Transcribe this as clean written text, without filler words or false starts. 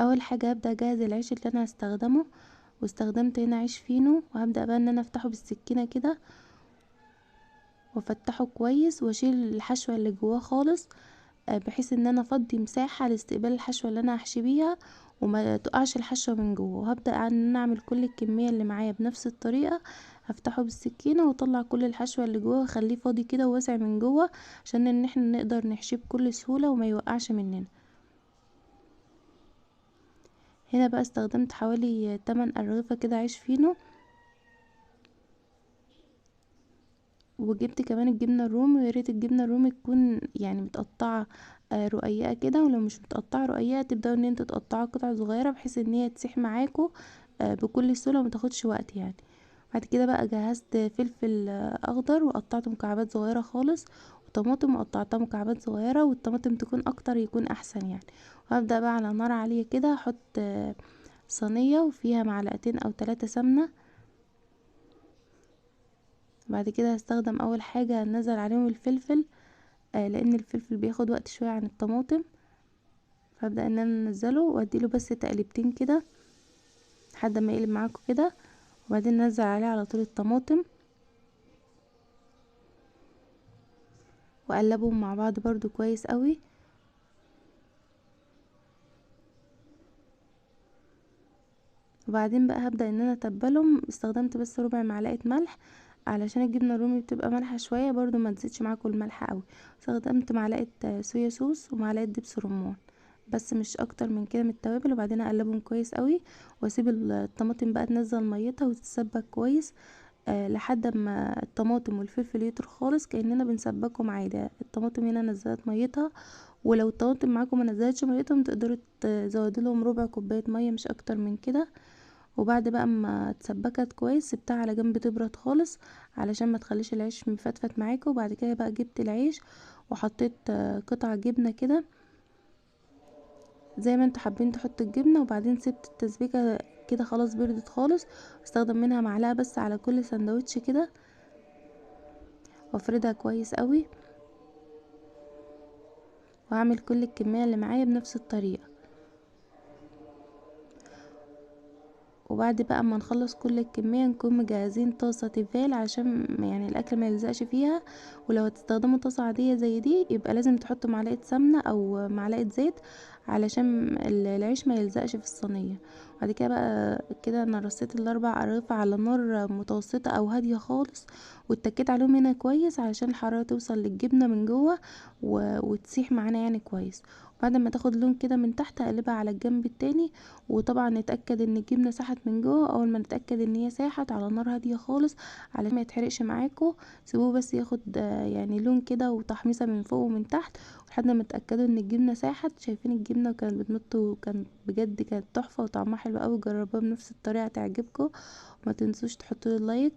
اول حاجة هبدا اجهز العيش اللي انا هستخدمه، واستخدمت هنا عيش فينو، وهبدا بقى ان انا افتحه بالسكينة كده وافتحه كويس واشيل الحشوه اللي جواه خالص، بحيث ان انا افضي مساحة لاستقبال الحشوه اللي انا هحشي بيها وما تقعش الحشوه من جوه. وهبدا ان انا اعمل كل الكمية اللي معايا بنفس الطريقة، هفتحه بالسكينة واطلع كل الحشوه اللي جوه واخليه فاضي كده وواسع من جوه عشان ان احنا نقدر نحشيه بكل سهولة وما يوقعش مننا. هنا بقى استخدمت حوالي 8 ارغفه كده عيش فينو، وجبت كمان الجبنة الرومي، ويا ريت الجبنة الرومي تكون يعني متقطعه رقيقه كده، ولو مش متقطعه رقيقه تبداوا ان انتوا تقطعوها قطع صغيرة بحيث ان هي تسيح معاكم بكل سهولة وما تاخدش وقت يعني. بعد كده بقى جهزت فلفل اخضر وقطعته مكعبات صغيرة خالص، وطماطم وقطعتها مكعبات صغيرة، والطماطم تكون اكتر يكون احسن يعني. وهبدا بقى على نار عالية كده احط صينية وفيها معلقتين او 3 سمنه. بعد كده هستخدم اول حاجة هنزل عليهم الفلفل، لان الفلفل بياخد وقت شوية عن الطماطم، فابدا ان انا انزله واديله بس تقلبتين كده لحد ما يقلب معاكم كده، وبعدين ننزل عليه على طول الطماطم واقلبهم مع بعض برضو كويس قوي. وبعدين بقى هبدا ان انا اتبلهم. استخدمت بس ربع معلقه ملح علشان الجبنة الرومي بتبقى مالحة شوية، برضو ما تزيدش معاكم الملح قوي. استخدمت معلقه صويا صوص ومعلقة دبس رمان بس، مش اكتر من كده من التوابل. وبعدين اقلبهم كويس قوي واسيب الطماطم بقى تنزل ميتها وتتسبك كويس لحد ما الطماطم والفلفل يطروا خالص كاننا بنسبكهم عادي. الطماطم هنا نزلت ميتها، ولو الطماطم معاكم ما نزلتش ميتهم تقدروا تزودوا لهم ربع كوباية مية مش اكتر من كده. وبعد بقى ما اتسبكت كويس سبتها على جنب تبرد خالص علشان ما تخليش العيش مفتفت معاكم. وبعد كده بقى جبت العيش وحطيت قطع جبنه كده زي ما انتوا حابين تحطوا الجبنة، وبعدين سبت التسبيكه كده خلاص بردت خالص. استخدم منها معلقه بس على كل سندوتش كده وافردها كويس قوي، واعمل كل الكمية اللي معايا بنفس الطريقة. وبعد بقى ما نخلص كل الكمية نكون مجهزين طاسه تيفال عشان يعني الاكل ما يلزقش فيها. ولو هتستخدموا طاسه عادية زي دي يبقى لازم تحطوا معلقه سمنه او معلقه زيت علشان العيش ما يلزقش في الصينية. بعد كده بقى كده انا رصيت الاربع ارغفه على نار متوسطه او هادية خالص، واتكيت عليهم هنا كويس علشان الحرارة توصل للجبنه من جوه وتسيح معانا يعني كويس. بعد ما تاخد لون كده من تحت اقلبها على الجنب التاني، وطبعا نتاكد ان الجبنة ساحت من جوه. اول ما نتاكد ان هي ساحت على نار هادية خالص علشان ما يتحرقش معاكم، سيبوه بس ياخد يعني لون كده وتحميصه من فوق ومن تحت لحد ما تتاكدوا ان الجبنة ساحت. شايفين الجبنة كانت بتمط وكانت بجد كانت تحفة وطعمها حلو قوي. جربوها بنفس الطريقة تعجبكم، وما تنسوش تحطوا لي like.